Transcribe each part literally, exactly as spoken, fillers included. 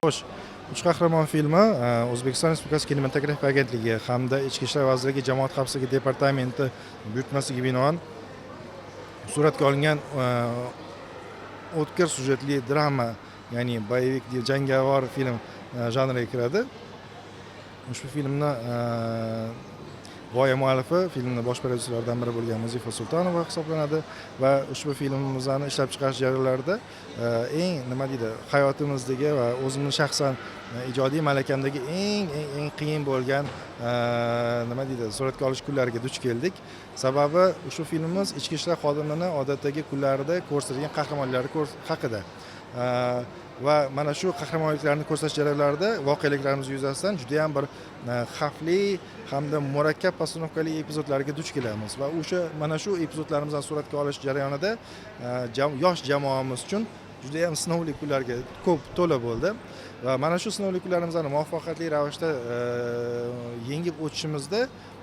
Xo'sh, Uch qahramon filmi, e, O'zbekiston Respublikasi Kinematografik agentligi hamda Ichki ishlar vazirligi Jamoat xavfsizligi departamenti buyurtmasiga binoan suratga olingan, e, o'tkir syujetli drama, ya'ni боевик, jangovar film, e, janriga kiradi. Ushbu filmni, e, g'oya muallifi, filmni bosh prodyuserlaridan biri bo'lgan Muzifa Sultanova hisoblanadi va ushbu filmimizni ishlab chiqarish jarayonlarida, e, eng, nima deydi, hayotimizdagi va o'zimni shaxsan, e, ijodiy malakamdagi eng, eng, eng qiyin bo'lgan, e, nima deydi, suratga olish kunlariga duch keldik. Sababi ushbu filmimiz ichki ishlar xodimini odatdagi kunlarida ko'rsatadigan qahramonlari ko'rs-, haqida. E, va mana shu qahramonliklarni ko'rsatish jarayonlarida voqeliklarimiz yuzasidan judayam bir, e, xavfli hamda murakkab postanovkali epizodlarga duch kelamiz. Va o'sha, mana shu epizodlarimizni suratga olish jarayonida, e, jam-, yosh jamoamiz uchun judayam sinovli kunlarga ko'p to'la bo'ldi. Va mana shu sinovli kunlarimizni muvaffaqiyatli ravishda, e, yengib o'tishimizda,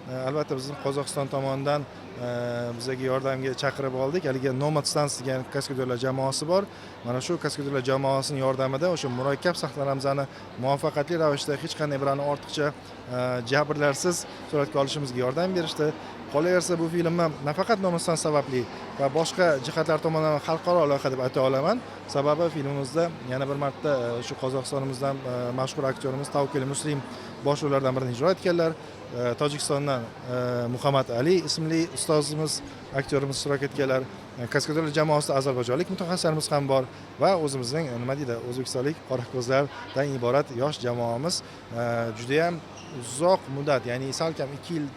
e, albatta, bizni Qozog'iston tomonidan, e, bizaga yordamga chaqirib oldik. Haligi Nomad Stans degan kaskadyorlar jamoasi bor. Mana shu kaskadyorlar jamoasini yordamida o'sha murakkab sahnalarimizni muvaffaqiyatli ravishda, hech qanday birovni ortiqcha, e, jabrlarsiz suratga olishimizga yordam berishdi. Qolaversa, bu filmni nafaqat Nomad Stans sababli va boshqa jihatlar tomondan xalqaro loyiha deb ayta olaman. Sababi filmimizda yana bir marta, e, shu Qozog'istonimizdan, e, mashhur aktyorimiz Tavkeli Muslim bosh rollardan birini ijro etganlar. E, Tojikistondan, e, Muhammad Ali ismli ustozimiz, aktyorimiz ishtirok etganlar. E, kaskadyorlar jamoasida ozarbayjonlik mutaxassislarimiz ham bor va o'zimizning, e, nima deydi, o'zbekistonlik qorako'zlardan iborat yosh jamoamiz, e, judayam uzoq muddat, ya'ni salkam ikki yil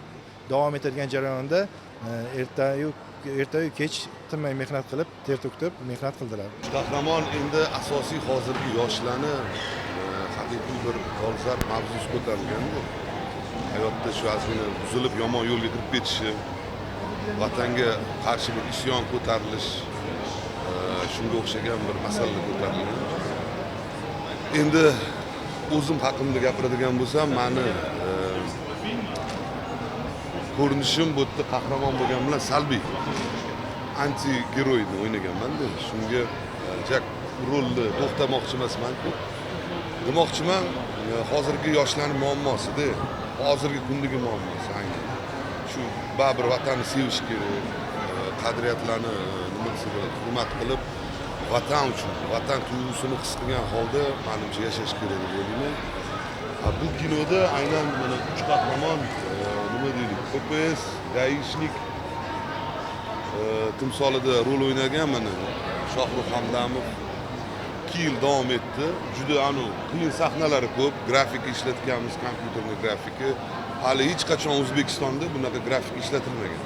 davom etadigan jarayonda, e, ertayu, ertayu kech tinmay mehnat qilib, ter to'kib mehnat qildilar. Qahramon endi asosiy hozirgi yoshlarni, e, haqiqiy bir dolzarb mavzusi ko'tarilgandi. Hayotda shu ozgina buzilib, yomon yo'lga kirib ketishi, vatanga qarshi bir isyon ko'tarilish, e, shunga o'xshagan bir masalalar ko'tarilgan. Endi o'zim haqimda gapiradigan bo'lsam, mani, e, ko'rinishim bu yerda qahramon bo'lgani bilan salbiy, anti-geroyni o'ynaganman-da. Shunga, e, jak rolni to'xtamoqchi emasman-ku. Demoqchiman, e, hozirgi yoshlarni muammosida, hozirgi kundagi muammosi aynan. Shu baribir vatanni sevish kerak, e, qadriyatlarni, e, nima desa bo'ladi, hurmat qilib, vatan uchun, vatan tuyg'usini his qilgan holda, manimcha, yashash kerak deb o'ylayman. Ha, bu kinoda aynan mana uch qahramon, e, nima deylik, P P S, гаишник, e, timsolida rol o'ynagan mana Shohruh Hamdamov ikki yil davom etdi. Juda anu qiyin sahnalari ko'p, grafika ishlatganmiz, kompyuterniy grafika. Hali hech qachon O'zbekistonda bunaqa grafika ishlatilmagan.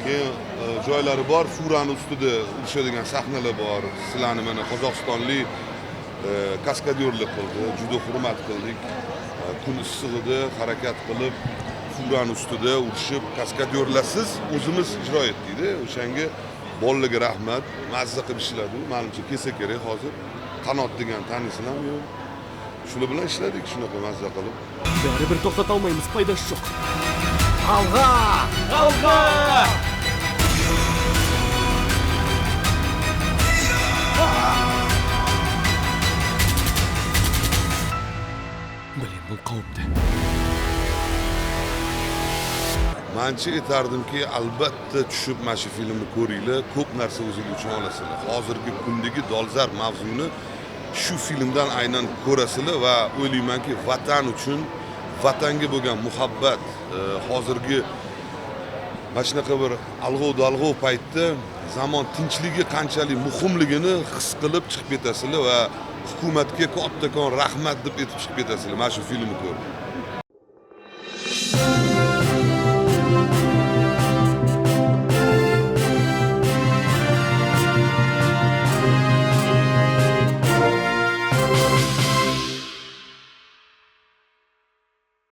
Keyin, e, joylari bor, furani ustida urishadigan sahnalar bor. Sizlarni mana qozog'istonlik, e, kaskadyorlik qildi, juda hurmat qildik. E, kun issig'ida harakat qilib, furani ustida urishib, kaskadyorlarsiz o'zimiz ijro etdik-da. O'shanga bolalarga rahmat, mazza qilib ishladi. Manimcha, kelsa kerak hozir. Qanot degan taniysizlarmi, yo'q? Shular bilan ishladik, shunaqa mazza qilib. Baribir to'xtatolmaymiz, foydasi yo'q. Alg'a! Alg'a! Блин, bu qovibdi. Manimcha, aytardimki, albatta tushib mana shu filmni ko'ringlar, ko'p narsa o'zinglar uchun olasizlar. Hozirgi kundagi dolzarb mavzuni shu filmdan aynan ko'rasizlar va o'ylaymanki, vatan uchun, vatanga bo'lgan muhabbat, e, hozirgi mana shunaqa bir alg'ov-dalg'ov paytda zamon tinchligi qanchalik muhimligini his qilib chiqib ketasizlar va hukumatga kattakon rahmat deb aytib chiqib ketasizlar mana shu filmni ko'rib.